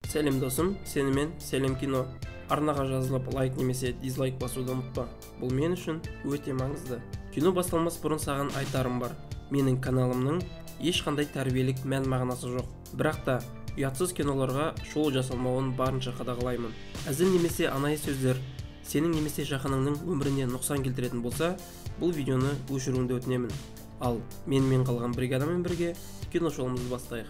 Сәлем досым, сенімен Сәлем кино. Арнаға жазылып, лайк немесе дизлайк басуды ұмытпа. Бұл мен үшін өте маңызды. Кино басталмас бұрын саған айтарым бар. Менің каналымның ешқандай тәрбиелік мән мағынасы жоқ. Бірақ та ұятсыз киноларға шолу жасалмауын барынша қадағалаймын. Әзіл немесе анайы сөздер сенің немесе жақыныңның өміріне нұқсан келтіретін болса, бұл видеоны өшіруіңді өтінемін. Ал менімен қалған бригадамен бірге кино шолуымызды бастайық.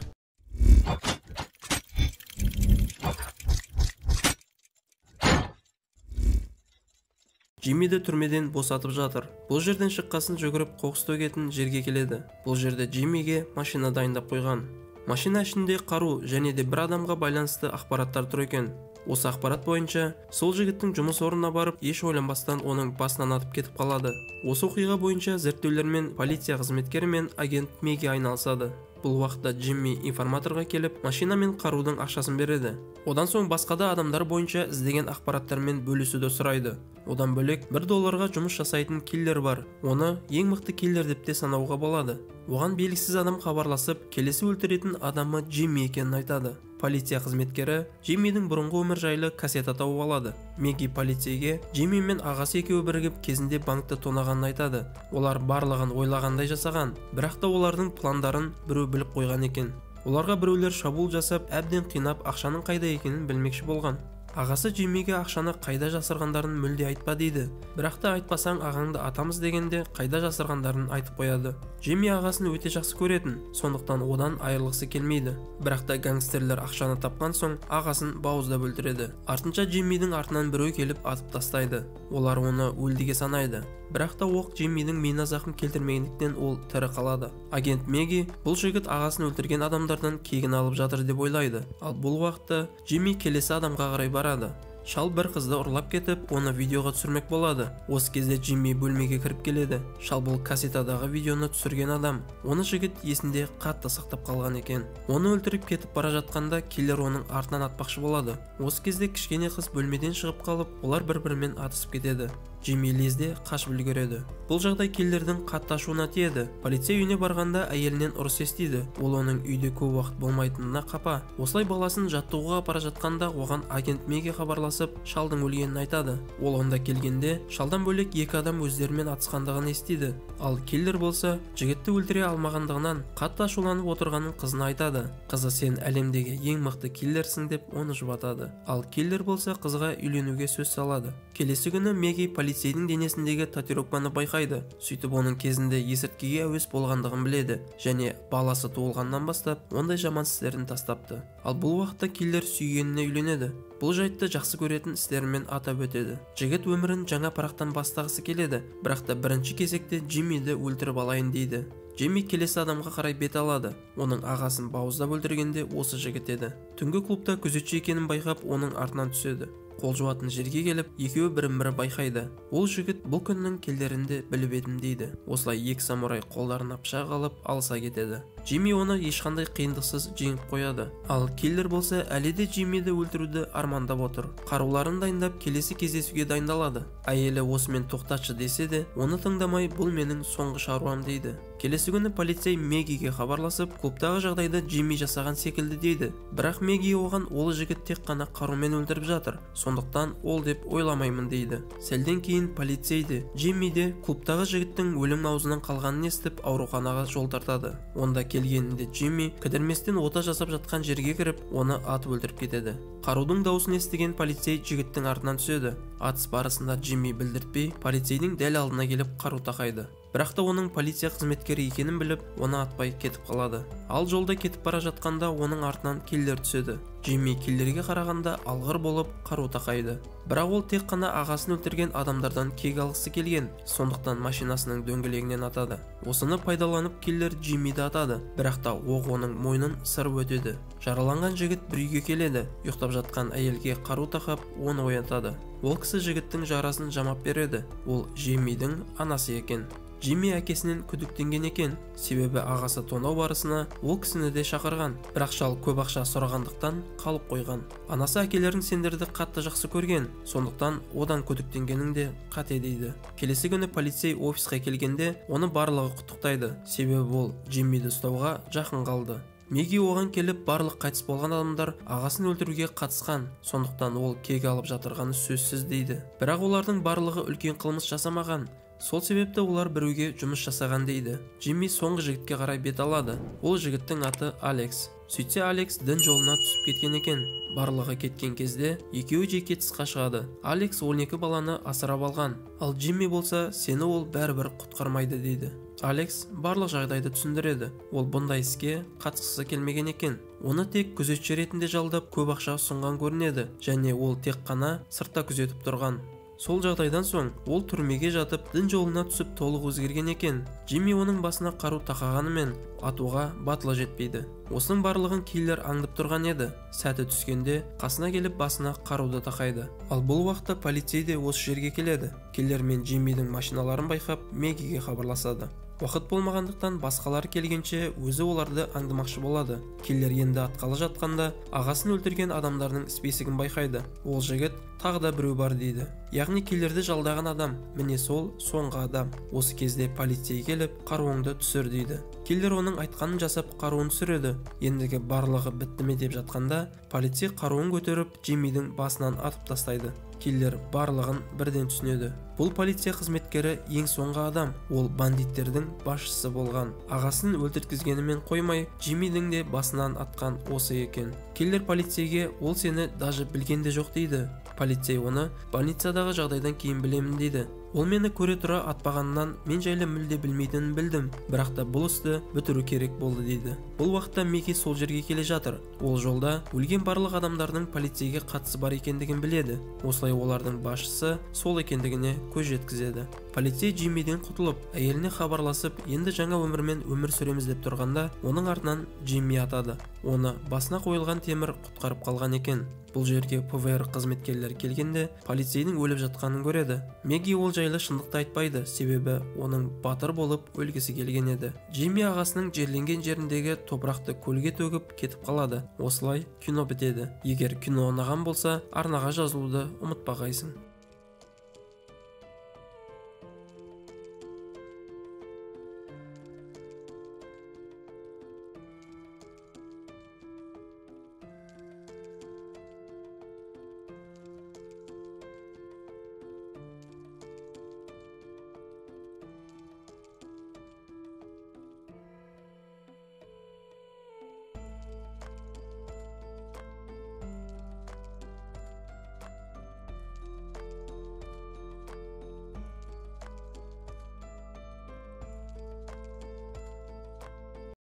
Джиммиді түрмеден босатып жатыр. Бұл жерден шыққасын жүгіріп қоқыс төгетін жерге келеді. Бұл жерде Джиммиге машина дайындап қойған. Машина ішінде қару және де бір адамға байланысты ақпараттар тұр екен. Осы ақпарат бойынша сол жігіттің жұмыс орнына барып, еш ойланбастан оның басынан атып кетіп қалады. Осы оқиға бойынша зерттеулермен полиция қызметкері мен агент Меги айналысады. Бұл уақытта Джимми информаторға келіп, машина мен қарудың ақшасын береді. Одан соң басқа да адамдар бойынша іздеген ақпараттармен бөлісуді сұрайды. Одан бөлек 1 долларға жұмыс жасайтын киллер бар. Оны ең мықты киллер деп те санауға болады. Оған белгісіз адам хабарласып, келесі өлтіретін адамы Джимми екенін айтады. Полиция қызметкері Джиммидің бұрынғы өмір жайлы кассета тауып алады. Меги полицейге Джимми мен ағасы екеуі бірігіп кезінде банкті тонағанын айтады. Олар барлығын ойлағандай жасаған, бірақ та олардың пландарын біреу біліп қойған екен. Оларға біреулер шабуыл жасап, әбден қинап, ақшаның қайда екенін білмекші болған. Ағасы Джиммиге ақшаны қайда жасырғандарын мүлде айтпа дейді. Бірақ та айтпасаң ағаңды атамыз дегенде қайда жасырғандарын айтып қояды. Джимми ағасын өте жақсы көретін, сондықтан одан айырылғысы келмейді. Бірақ та гангстерлер ақшаны тапқан соң ағасын бауыздап өлтіреді. Артынша Джиммидің артынан біреу келіп атып тастайды. Олар оны өлдіге санайды. Бірақ та оқ Джиммидің миына зақым келтірмегендіктен ол тірі қалады. Агент Меги бұл жігіт ағасын өлтірген адамдардан кегін алып жатыр деп ойлайды. Ал бұл уақытта Джимми келесі адамға қарай барады. Шал бір қызды ұрлап кетіп, оны видеоға түсірмек болады. Осы кезде Джимми бөлмеге кіріп келеді. Шал бұл кассетадағы видеоны түсірген адам. Оны жігіт есінде қатты сақтап қалған екен. Оны өлтіріп кетіп бара жатқанда киллер оның артынан атпақшы болады. Осы кезде кішкене қыз бөлмеден шығып қалып, олар бір-бірімен атысып кетеді. Джимми лезде қашып үлгереді. Бұл жағдай киллердің қатты ашуына тиеді. Полиция үйіне барғанда әйелінен ұрыс естиді. Ол оның үйде көп уақыт болмайтынына қапа. Осылай баласын жаттығуға апара жатқанда оған агент Меги хабарласып, шалдың өлгенін айтады. Ол онда келгенде шалдан бөлек екі адам өздерімен атысқандығын естиді. Ал киллер болса, жігітті өлтіре алмағандығынан қатты ашуланып отырғанын қызына айтады. Қызы сен әлемдегі ең мықты киллерсің деп оны жұбатады. Ал киллер болса қызға үйленуге сөз салады. Келесі күні Меги полицейдің денесіндегі татуировканы байқайды. Сөйтіп оның кезінде есірткіге әуес болғандығын біледі және баласы туылғаннан бастап ондай жаман істерін тастапты. Ал бұл уақытта киллер сүйгеніне үйленеді. Бұл жайтты жақсы көретін істерімен атап өтеді. Жігіт өмірін жаңа парақтан бастағысы келеді, бірақ та бірінші кезекте Джиммиді өлтіріп алайын дейді. Джимми келесі адамға қарай бет алады. Оның ағасын бауыздап өлтіргенде осы жігіт еді. Түнгі клубта күзетші екенін байқап, оның артынан түседі. Қол жуатын жерге келіп, екеуі бірін-бірі байқайды. Ол жігіт бұл күннің келерінде біліп едім дейді. Осылай екі самурай қолдарына пышақ алып алыса кетеді. Джимми оны ешқандай қиындықсыз жеңіп қояды. Ал киллер болса әлі де Джиммиді өлтіруді армандап отыр. Қаруларын дайындап келесі кездесуге дайындалады. Әйелі осымен тоқтатшы десе де, оны тыңдамай бұл менің соңғы шаруам дейді. Келесі күні полицей Мегиге хабарласып, клубтағы жағдайды Джимми жасаған секілді дейді. Бірақ Меги оған ол жігіт тек қана қарумен өлтіріп жатыр, сондықтан ол деп ойламаймын дейді. Сәлден кейін полицей де, Джимми де клубтағы жігіттің өлім аузынан қалғанын естіп ауруханаға жол тартады. Онда келгенінде Джимми кідірместен ота жасап жатқан жерге кіріп, оны атып өлтіріп кетеді. Қарудың даусын естіген полицей жігіттің артынан түседі. Атыс барысында Джимми білдіртпей, полицейдің дәл алдына келіп қару тақайды. Бірақ та оның полиция қызметкері екенін біліп, оны атпай кетіп қалады. Ал жолда кетіп бара жатқанда оның артынан киллер түседі. Джимми киллерге қарағанда алғыр болып қару тақайды. Бірақ ол тек қана ағасын өлтірген адамдардан кек алғысы келген, сондықтан машинасының дөңгелегінен атады. Осыны пайдаланып киллер Джиммиді атады, бірақ та оқ оның мойнын сырып өтеді. Жараланған жігіт бір үйге келеді, ұйықтап жатқан әйелге қару тақап, оны оятады. Ол кісі жігіттің жарасын жамап береді. Ол Джиммидің анасы екен. Джимми әкесінен күдіктенген екен, себебі ағасы тонау барысына ол кісіні де шақырған, бірақ шал көп ақша сұрағандықтан қалып қойған. Анасы әкелерің сендерді қатты жақсы көрген, сондықтан одан күдіктенгенің де қате дейді. Келесі күні полицей офисқа келгенде оны барлығы құттықтайды, себебі ол Джиммиді ұстауға жақын қалды. Меги оған келіп, барлық қайтыс болған адамдар ағасын өлтіруге қатысқан, сондықтан ол кек алып жатырғаны сөзсіз дейді. Бірақ олардың барлығы үлкен қылмыс жасамаған, сол себепті олар біреуге жұмыс жасаған дейді. Джимми соңғы жігітке қарай бет алады. Ол жігіттің аты Алекс. Сөйтсе Алекс дін жолына түсіп кеткен екен. Барлығы кеткен кезде екеуі жеке тысқа шығады. Алекс 12 баланы асырап алған, ал Джимми болса сені ол бәрібір құтқармайды дейді. Алекс барлық жағдайды түсіндіреді. Ол бұндай іске қатысқысы келмеген екен. Оны тек күзетші ретінде жалдап көп ақша ұсынған көрінеді, және ол тек қана сыртта күзетіп тұрған. Сол жағдайдан соң ол түрмеге жатып дін жолына түсіп толық өзгерген екен. Джимми оның басына қару тақағанымен атуға батылы жетпейді. Осының барлығын киллер аңдып тұрған еді. Сәті түскенде қасына келіп басына қаруды тақайды. Ал бұл уақытта полицей де осы жерге келеді. Киллер мен Джиммидің машиналарын байқап Мегиге хабарласады. Уақыт болмағандықтан басқалар келгенше өзі оларды аңдымақшы болады. Киллер енді атқалы жатқанда ағасын өлтірген адамдардың списогін байқайды. Ол жігіт тағы да біреу бар дейді. Яғни киллерді жалдаған адам, міне сол соңғы адам. Осы кезде полицей келіп қаруыңды түсір дейді. Киллер оның айтқанын жасап қаруын түсіреді. Ендігі барлығы бітті ме деп жатқанда полицей қаруын көтеріп Джиммидің басынан атып тастайды. Киллер барлығын бірден түсінеді. Бұл полиция қызметкері ең соңғы адам, ол бандиттердің басшысы болған. Ағасын өлтірткізгенімен қоймай, Джиммидің де басынан атқан осы екен. Киллер полицейге ол сені даже білген де жоқ дейді. Полицей оны больницадағы жағдайдан кейін білемін дейді. Ол мені көре тұра атпағанынан мен жайлы мүлде білмейтінін білдім, бірақ та бұл істі бітіру керек болды дейді. Бұл уақытта Меги сол жерге келе жатыр. Ол жолда өлген барлық адамдардың полицейге қатысы бар екендігін біледі. Осылай олардың басшысы сол екендігіне көз жеткізеді. Полицей Джиммиден құтылып, әйеліне хабарласып, енді жаңа өмірмен өмір сүреміз деп тұрғанда, оның артынан Джимми атады. Оны басына қойылған темір құтқарып қалған екен. Бұл жерге ПВР қызметкерлері келгенде полицейдің өліп жатқанын көреді. Меги ол жайлы шындықты айтпайды, себебі оның батыр болып өлгісі келген еді. Джимми ағасының жерленген жеріндегі топырақты көлге төгіп кетіп қалады. Осылай кино бітеді. Егер кино ұнаған болса, арнаға жазылуды ұмытпағайсың.